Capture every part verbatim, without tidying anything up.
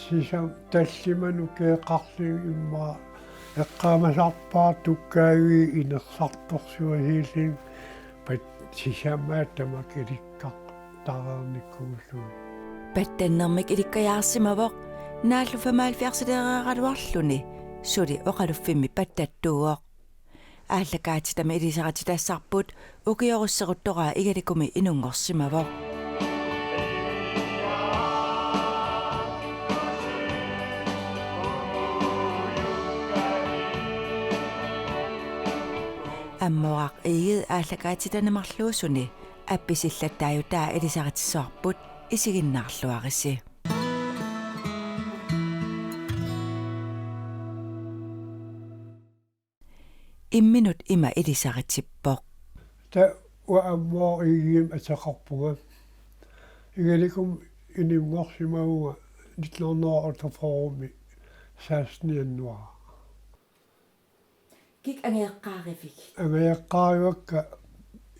Sisamat tallimat ukioqarlugit immaqa eqqaamasarpaat tukkaavi inersartorsuasiilluni pat-, sisamat tamakku ilikkartareernikuullugit. Pattannermik ilikkajaarsimavoq, naallu femoghalvfjerdsileereeraluarluni suli oqaluffimmi pattattuuvoq. Aallakaatitami ilisarititassaarput ukiorusseruttoraa Igalikumi inunngorsimavoq. Ammooraq Egede aallakaatitani marluusuni appisillattaajutaa ilisaritissavarput, isiginnaarluarisi. Imminut ima ilisaritippoq. Taava Ammooraq Egedemik ateqarpunga. Igalikumi inunngorsimavunga nitten hundrede og otteogfyrre-mi sekstende januar. Kik angajoqqaarivigit? Angajoqqaarivakka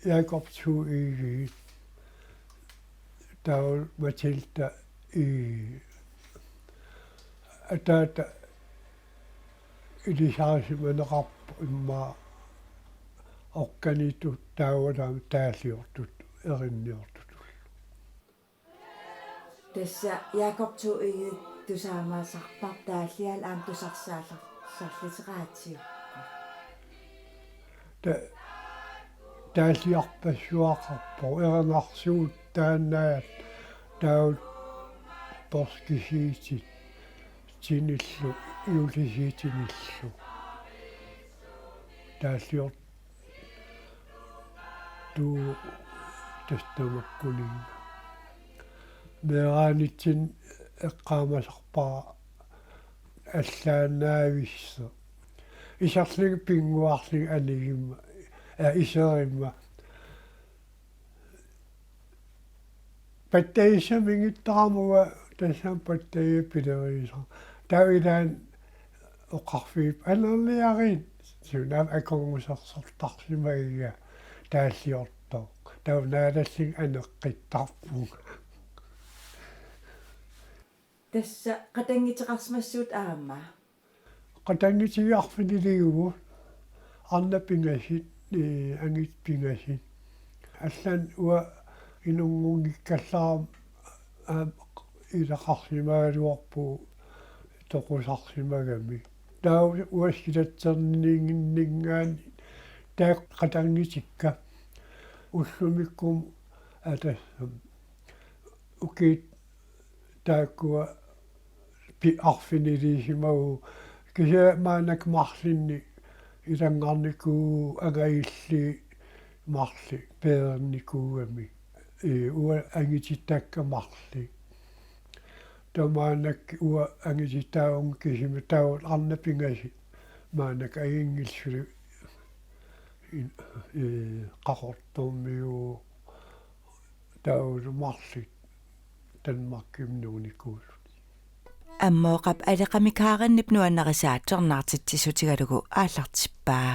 Jakob Thue Egede, taava Mathilde Egede. Ataata ilisarisimaneqarpoq immaqa oqquanitut taavalu aamma taalliortutut, erinniortutullu. Tassa Jakob Thue Egede tusaamaasarparput, taallialu aamma tusarsaallar-, sarliteraatiuk. Ta-, taalliarpassuaqarpoq, erinarsuup taannaat taava porskisiitit tinillu, juullisiitinillu. Taallior-, tuu tassa tamakkuninnga. Meeraanitsinni eqqaamasarpara allaannaavissoq. Iserlunga pinnguarlunga anigimma, aa, iserimma. Pattajassaminngittarama uanga tassami pattaja pileriisoq. Taava ilaanni oqarfiup: Anerliarit, suna aamma akornusersortarsimagiga taalliortoq. Taava naalallunga aneqqittarpunga. Tassa qatannguteqarsimassuutit aamma? Qatanngutigiit arfiniliuvugut, arnat pingasut, ee, angitigut pingasut. Allanik uanga inunngorngikkallarama aamma ilaqarsimagaluarpugut toqusarsimagami. Taava uanga silatserninngaanniit taakku qatanngutikka. Ullumikkut atassami ukiut taakkua pi-, arfiniliisimaguit, kisianni maannakkut marlunnik ilanngarnikuuvugut, angajulliit marluk peernikuugamik. Ee, uanga angititakka marluk. Taava maannakkut uanga angititaavunga kisimi taava arnat pingasut maannakkut ajunngillat suli in-, ee, Qaqortormiut taavalu marluk Danmarkimi nuunikuullutik. Ammooqap Aleqa Mikarenip nuannarisaa tusarnaartitsissutigalugu aallartippaa.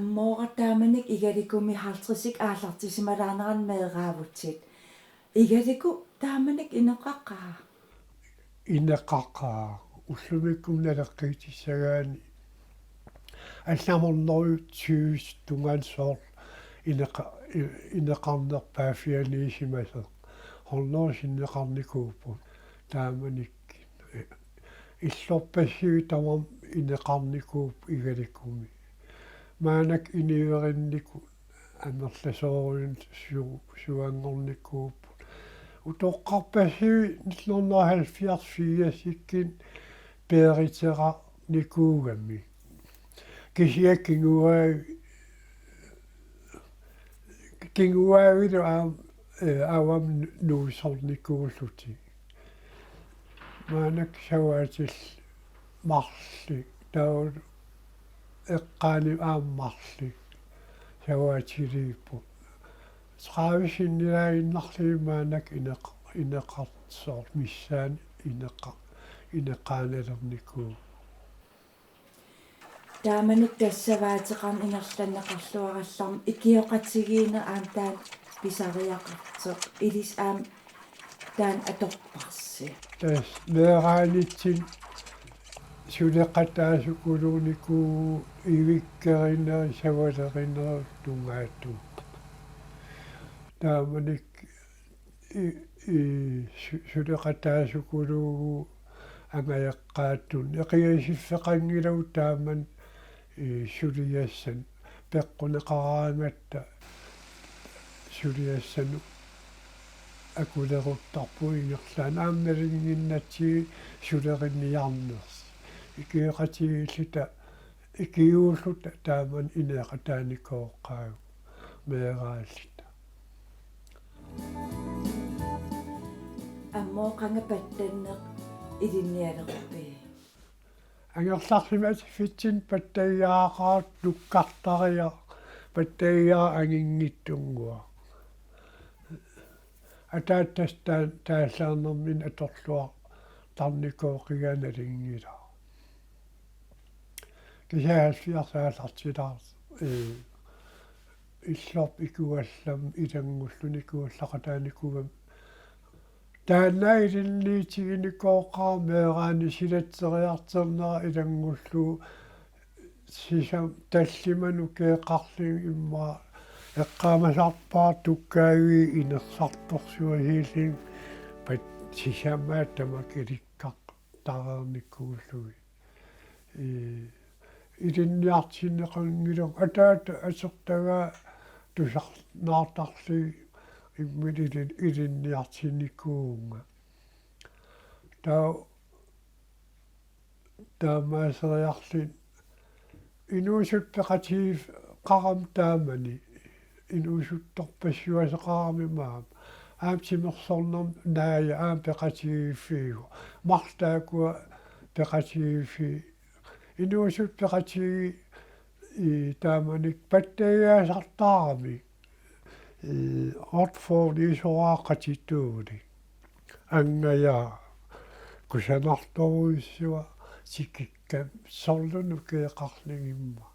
Moora taamani Igalikumi halvtredsik aallartisimalaarnerani meeraavutit. Igalikku taamani ineqaqaa? Ineqaqaa. Ullumikkut naleqqiutissagaanni allamornerujutsius tungaansoor ineqa-, i-, ineqarnerpaaffianiisimasoq. Hornerup sinneqarnikuupput. Taamanikkut. Illorpassuit tamarmik ineqarnikuupput Igalikumi. Maannakkut inuerinnikut amerlasoorujussuit su-, suanngornikuupput. Utoqqarpassuit nitten hundrede og halvfjerds firsikkut peeriteqarnikuugamik. Kisianni kinguaa-, kinguaavilu aam-, eh, avammut nuusornikuullutik. Maannakkut savaatillit marluk, taava eqqaani aamma marluk savaatiliipput. Tredive sinnilaaginnarlugit maannakkut ineq-, ineqartoq missaani ineqa-, ineqaanalernikuuvoq. Taamani tassa savaateqarneq ingerlanneqarluarallarmat ikioqatigiinneq aamma taanna pisariaqartoq, ilissi aamma taanna atorparsi? Tassa meeraanitsinni suleqataasukuluunikuuvoq ivikkerinerit savalerinerit tungaatigut. Taamanikkut i-, i-, su-, suleqataasukuluuvugut angajoqqaatut. Eqiasiffeqanngilagut taamani, i-, suliassanut. Peqquneqaraangatta suliassanut akuleruttarpugut ingerlaannaq aamma nalunnginnatsigu sulerinniarnersoq. Ikioqatigiilluta, ikiuulluta taamani ineqataanikuuvoq meeraalluta. Ammut qanga pattanneq ilinnialerpit? Angerlarsimaffitsinnut pattagiaqartoq nukkartariaq, pattagiaq anginngitsunnguaq. Ataatsip taa-, taallinermini atorluartarnikuuvoq, qiganalingila. Kisianni halvfjerds aallartilaartoq, ee, illorput ikuallammat ilanngulluni ikuallaqataanikuugami. Taanna ilinniutiginikuuara meeraani silatseriartornera ilanngullugu sisam-, tallimat ukioqarlugit immaqa eqqaamasarpaat tukkaaviit inersartorsuusiillugit pat-, sisamaat tamakku ilikkar-, tareernikuullugit. Ee, ilinniartinneqanngilanga, ataata asertagaa tusarnaartarlugit imminut ilin-, ilinniartinnikuuvunga. Taava taamaaseriarluni inuusuttut peqatigiiffeqarami taamani. Inuusuttorpassuaqarami maani. Aamma timersornermi Naaja aamma peqatigiiffigivoq. Marluk taakkua peqatigiiffiit. Inuusuttut peqatigiit, ii, taamanikkut pattagiaasartaramik. Ii, Otford isoraaqatituuli. Angajaa. Kusanartorujussuaq tikikkami sorlunukioqarlugit immaqa.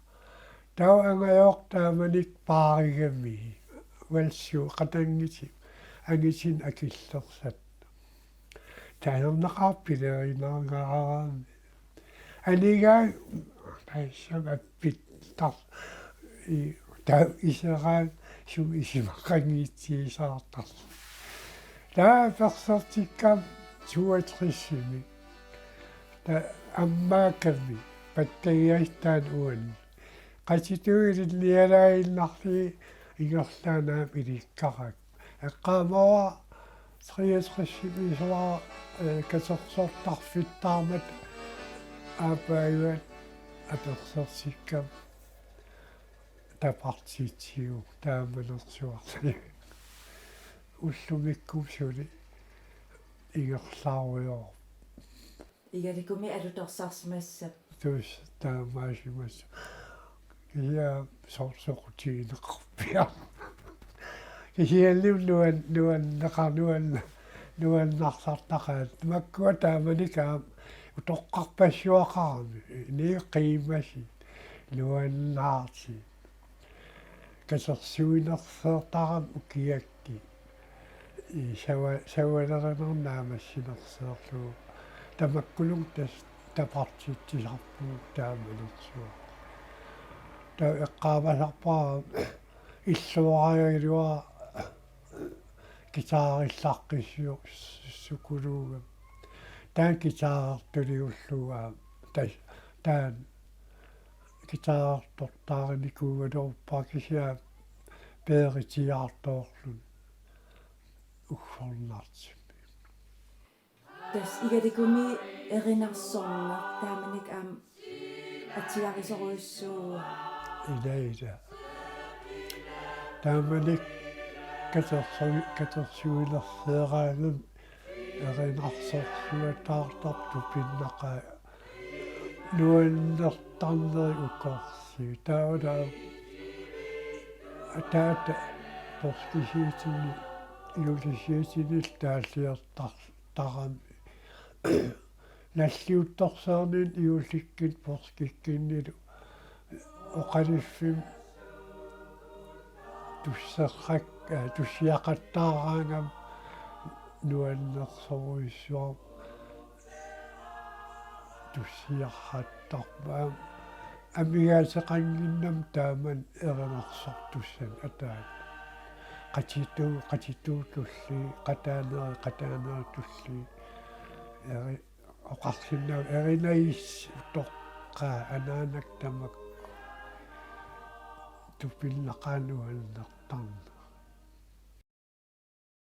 Taava angajortaamanik paarigami. Valsuu qatanngutip angitinik akillersat. Taajornaqaaq pilerinarngaarami. Anigaa taissam appittar. I, ta iseraat sumi isumaqanngitsigisaartarluni. Taava apersortikkama toogtresimi. Taava ammaakkami pattagiaasat taanna uannut. Qatituut ilinnialaaginnarlugit ingerlaannaq aamma ilikkarakku. Eqqaamavara treogtresimi soorlu, eh, katersortarfittaarmat aappaajuat apersortikkama tapartitsigu taamanersuarli. Ullumikkut suli ingerlarujoor. Igalikumi alutorsarsimassappat. Tassa taamaasimassaq. Kisianni soorlu soqutigineqarpiarama. Kisiannili nuan-, nuanneqa-, nuan-, nuannarsartaqaat. Makkua taamanikkut aamma utoqqarpassuaqarami. Ni qiimasi. Nuannaarsi. katersuinerseertarami ukiakkut. Ii, sava-, savalerinermi naammassinerseerlugu. Tamakkununnga tassa tapartitsisarpugut taamanersuaq. Taava eqqaamasarpara illuaraagiluara guitarerlaqqissuussukuluugami. Taanna guitarertuliullugu aamma tas-, taanna guitarertortaarinikuugaluarpara kisianni peeritiaartoorluni uggornartumik. Tassa igalikumi erinarsorneq taamanikkut aamma atiarisorujussuuvoq. Ila, ila. Taamanikkut katersu-, katersuinerseeraangami erinarsorsuataartarpoq tupinnaqaaq nuannertarneri ukorsiut. Taava ataata poorskisiutini, juullisiutinillu taalliortartarami. Nalliuttorsiorninni juullikkunni poorskikkunnilu oqaluffimmi tusserrak-, aa, tussiaqattaaraangami nuannersorujussuarmik tussiaqattarpoq. Amigaateqannginnami taamani erinarsortussanik ataata. Qatitu-, qatituutullugit, qataanerit, qataaneritullugu. Eri-, oqarsinnaavoq erinajussutoqqaat anaanakka tamakku tupinnaqaaq nuannertarneq.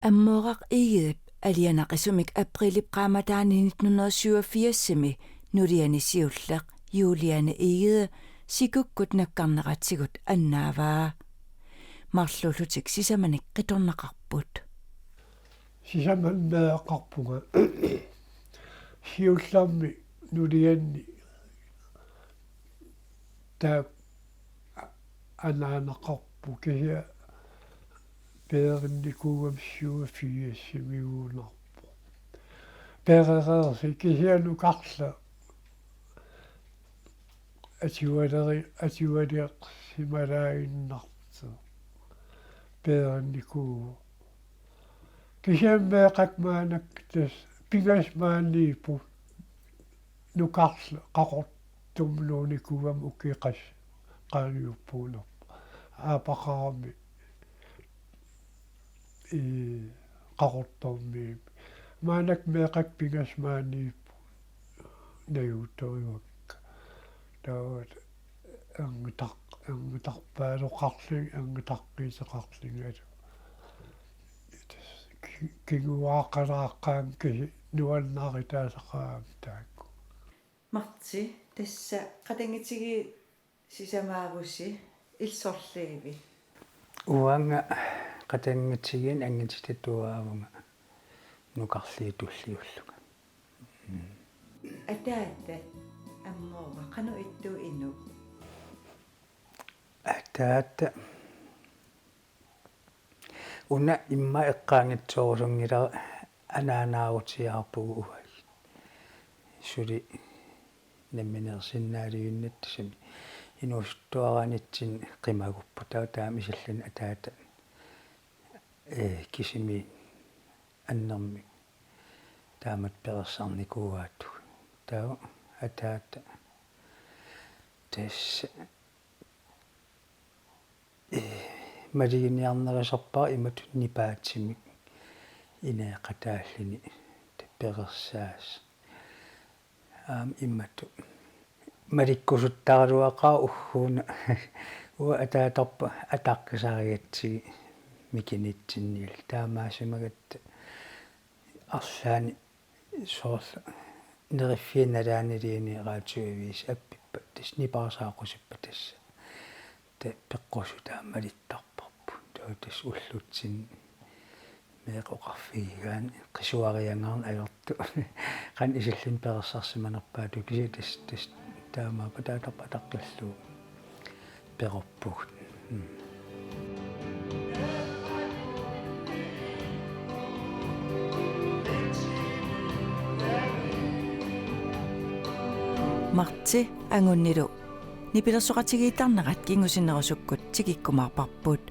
Ammooraq Egedep alianaqisumik aprilip qaammataani nitten hundrede syvogfirsimi nuliani siulleq Juliane Egede sikukkut nakkarneratigut annaavaa. Marluullutik sisamanik qitornaqarput. Sisamanneeqqarpunga. Siullermik nulianni taakku anaanaqarput kisianni peerinnikuugami syvogfirsimiguunarpoq. Perereersoq kisianni nukarleq atualeri-, atualersimalaaginnartoq peerinnikuuvoq. Kisianni meeqqakka maannakkut tassa pingasut maaniipput nukarleq Qaqortumut nuunnikuugami ukiut qas-, qaangiuppuunerput. Aapaqarami, ii, Qaqortormiimmi. Maannakkut meeqqakka pingasut maaniipput najuuttorivakka. Taava erngutar-, erngutarpaaluqarlunga, erngutarpiuteqarlungalu. Ki-, kinguaaqqalaaqqaanga kisi nuannaarutaasaqaanga taakku. Marti, tassa qatanngutigiit sisamaavusi, illit sorliivi? Uanga qatanngutigiinni angutit atuaavunga nukarliit tulliullunga. Mm. Ataata Ammooraq qanoq ittuuvoq inuk? Ataata una immaqa eqqaanngitsorusunngilara anaanaarutigaarpugut uagut. Suli nammineersinnaalivinnatta tassami inuusuttuaranitsinni qimaguppoq. Taava taama isilluni ataata, ee, kisimiik annermik taamatut perorsarnikuugaattugut. Taava ataata tassa, ee, maluginiarnerusarpara imatut nipaatimik ineeqataalluni perorsaasut. Aamma imatut malikkusuttaraluaqaaq ugguuna. Uanga ataatarput ataqqisarigatsigu mikinitsinniilli. Taamaasimagatta arlaanni soorlu neriffiit nalaaniliini radioavisi appippat, tassa nipaarsaaqusippat tassa. Taava peqqusutaa malittarparput. Taava tassa ullutsinni meeqqat oqarfigigaanni qisuariangaarneq ajortut. Qanoq isilluni perorsarsimanerpaatut kisianni tassa, tassa taamaappoq ataatarput ataqqillugu perorpugut. Mm. Marti angunnilu nipilersoqatigiittarnerat kingusinnerusukkut tikikkumaarparput.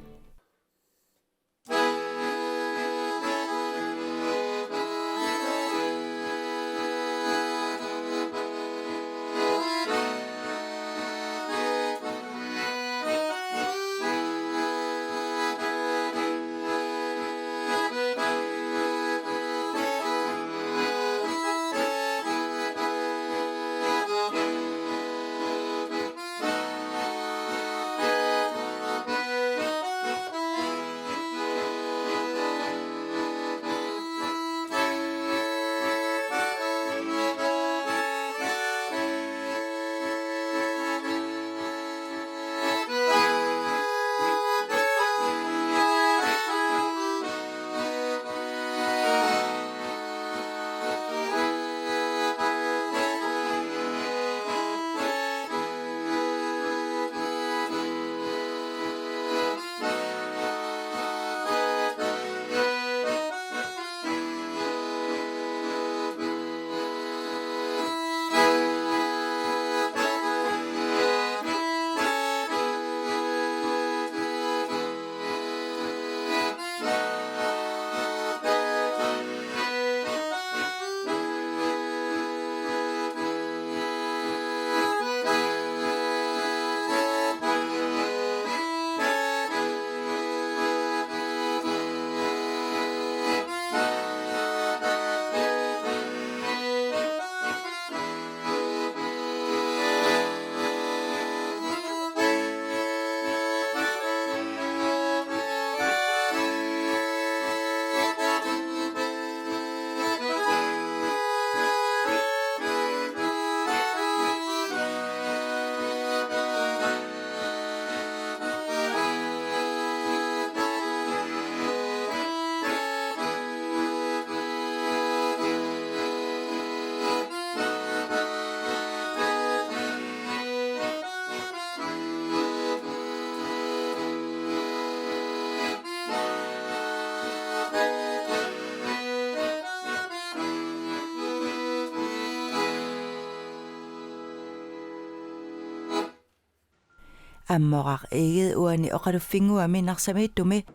Ammoraq Egede uani oqaluffinnguami Narsamiittumi.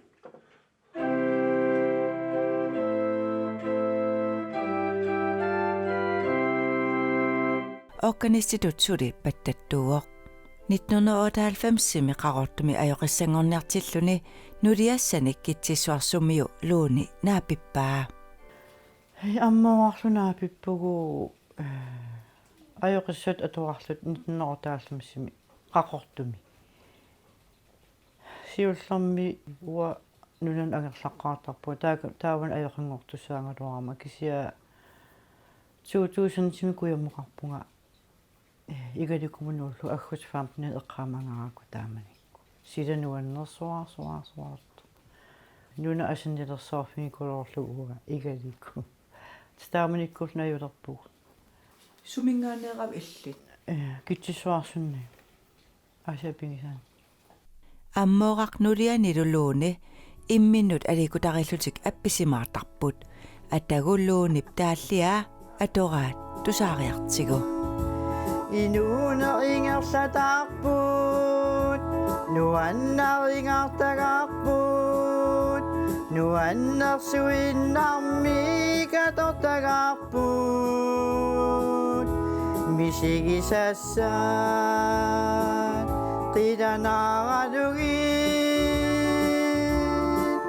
Organistitut suli pattattuuvoq. Nitten hundrede og otteoghalvfemsimi Qaqortumi ajoqissanngorniartilluni nuliassanik Kitsissuarsummiu Lone naapippaa. Hej, ammorarlu naapippugut, eh, ajoqissat atuarluta nitten hundrede og otteoghalvfemsimi Qaqortumi. Siullermik uanga nunanut angerlaqqaartarpunga, taava, taavani ajoqinngortussaagaluarama, kisianni to tusindimi kujammukaapput, eh, Igalikumut Nuullup aggustip femtenit eqqaamangaarakku taamanikkut. Sila nuannersuarsuarsuartoq. Nuna asannilersorfigigaluarlugu uanga Igaliku. Taamanikkullu najulerpugut. Suminngaanneeravit illit? Eh, Kitsissuarsunni. Aasiaat pigisaanni. Ammoraq nulianilu Lone imminnut aliikkutarillutik appisimaartarput. Atagu Lonep taalliaa atoraat tusaariartigu. Inuuneq ingerlatarput, nuannarinngartagarput, nuannersuinnarmik atortagarput. Misigisassat qilanaaralugit,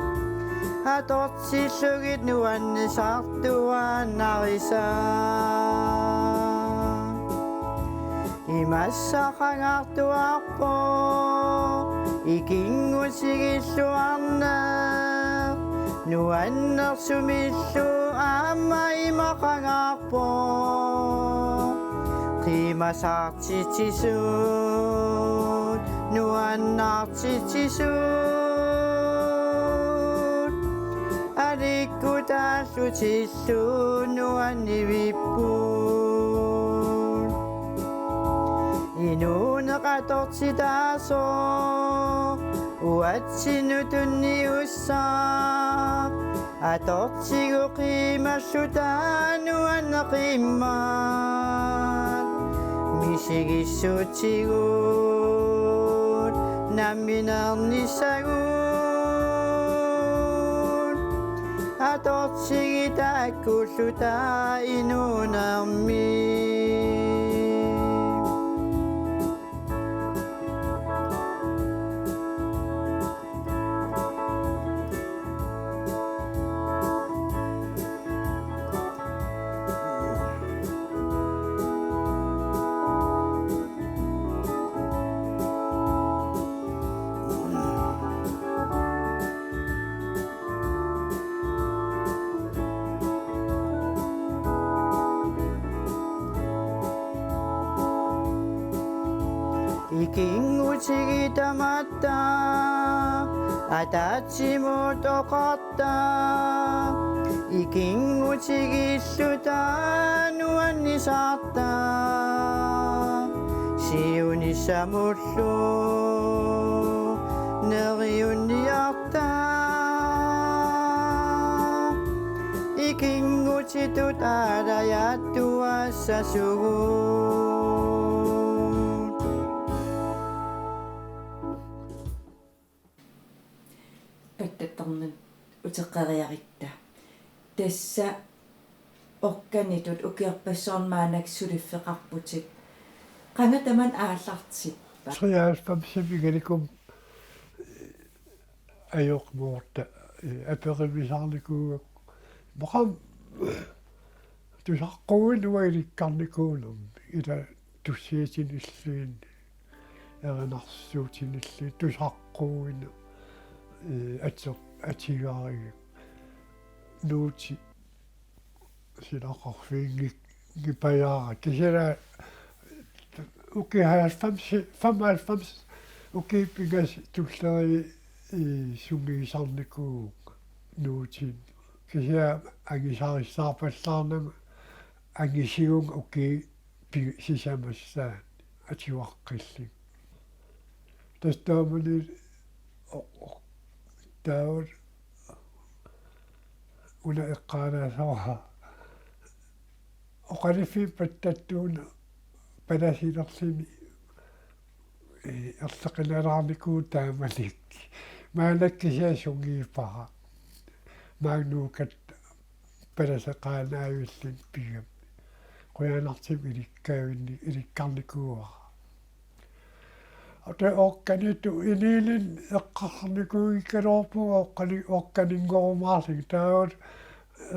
atortillugit nuannisartuaannarisat. Imassaqangartuarpoq ikinngutigilluarneq, nuannersumillu aamma imaqangarpoq. Qiimasaartitsisut, nuannaartitsisut, aliikkutaallutillu nuannivipput. Inuuneq atortitaasoq uatsinnut tunniussaaq, atortigut qiimalluta nuanneqimmat. Misigissutigut Nammineernissagut atortigit taakkuulluta inuunermi. Ikinngutigit tamatta ataatsimut oqarta. Ikinngutigilluta nuannisarta. Siunissamullu neriunniarta. Ikinngutitut aalajattuassasugut. Pattattarnani uteqqeriarutta. Tassa organitut ukiorpassuarni maannakkut suliffeqarputit. Qanga tamanna aallartippa? Treoghalvfemsimi Igalikum ajoqimoorta, eh, aperivisaarnikuugakku. Maqaam tusaqquin uanga ilikkarnikuunermi. Ila tussiatinilluunniit, erinarsuutinilluunniit tusaqquin, eh, ati-, atigaariga. Nuuti silaqarfiinngik-, -ngipajaara. Kisianni ukiut halvfems, femoghalvfems ukiut pingasut tulleriit, eh, sungiusarnikuuvunga nuutiinnut. Kisianni angusarissaarpallaarnanga angusiuvunga ukiut pi-, sisamassaanni atuaqqillunga. Tassa taamani o-, o-, taava una eqqaalaassaanga oqaluffiit pattattuuna palasilerluni, eh, erloqinalaarnikuuvoq taamanikkut. Maannakkut kisianni sungiupara. Maannakkut palaseqaannaavilluni pigami. Qujanartumik ilikkaavinni-, ilikkarnikuuara. Ata organitut inuuninni eqqarsarnikuunngikkaluarpunga organi-, organinngorumaarlunga taava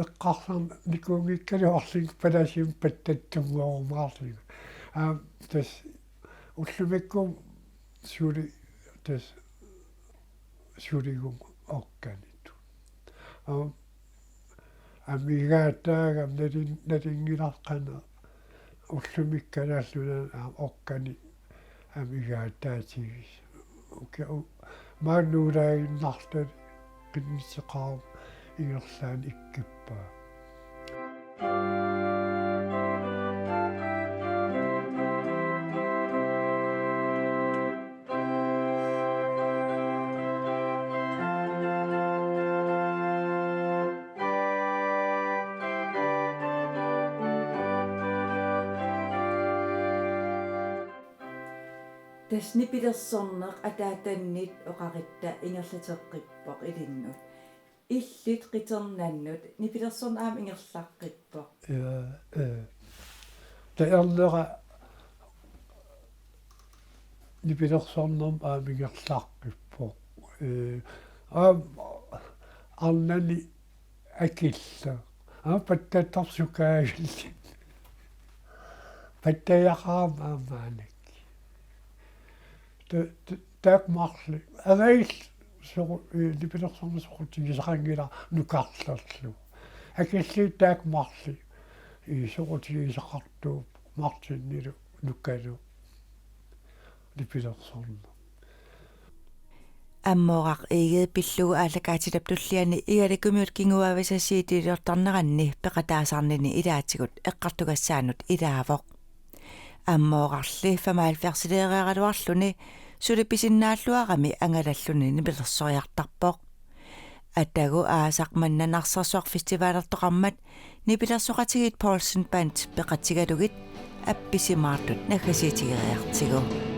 eqqarsarnikuunngikkaluarlunga palasimut pattattunngorumaarlunga. Aamma tassa ullumikkut suli tassa suliguma organitut. Aamma amigaataagama nalin-, nalunngilara qanoq ullumikkut Kalaallit Nunaanni aamma organi amigaataatigisoq. Ukiut u-, maani nuulaaginnarluni qinnuteqaruma ingerlaannaq ikkuppaa. Tassa nipilersorneq ataatannit oqarutta ingerlateqqippoq ilinnut. Illit qiternannut nipilersorneq aamma ingerlaqqippoq. Ja, eh. Taava ernera nipilersornermut aamma ingerlaqqippoq. Eh, aamma arnani akilleq. Aamma pattattarsukaavilluni. Pattariaqarama aamma maannakkut. Ta-, ta-, taakku marluk. Angajulleq soqu-, eh, nipilersorneq soqutigisaqanngilara nukarlerlugu. Akilliit taakku marluk. Eh, soqutigisaqartuupput Martinilu Nukalu nipilersorneq. Ammooraq Egede pillugu aallakaatitap tulliani Igalikumiut kinguaavisa C D-liortarneranni peqataasarnini ilaatigut eqqartugassaanut ilaavoq. Ammoorarli femoghalvfjerdsiliireeraluarluni suli pisinnaalluarami angalalluni nipilersoriartarpoq. Atagu aasaq manna Narsarsuaq Festivalertoqarmat nipilersoqatigiit Poulsen Band peqatigalugit appisimaartut naggasiutigeriartigu.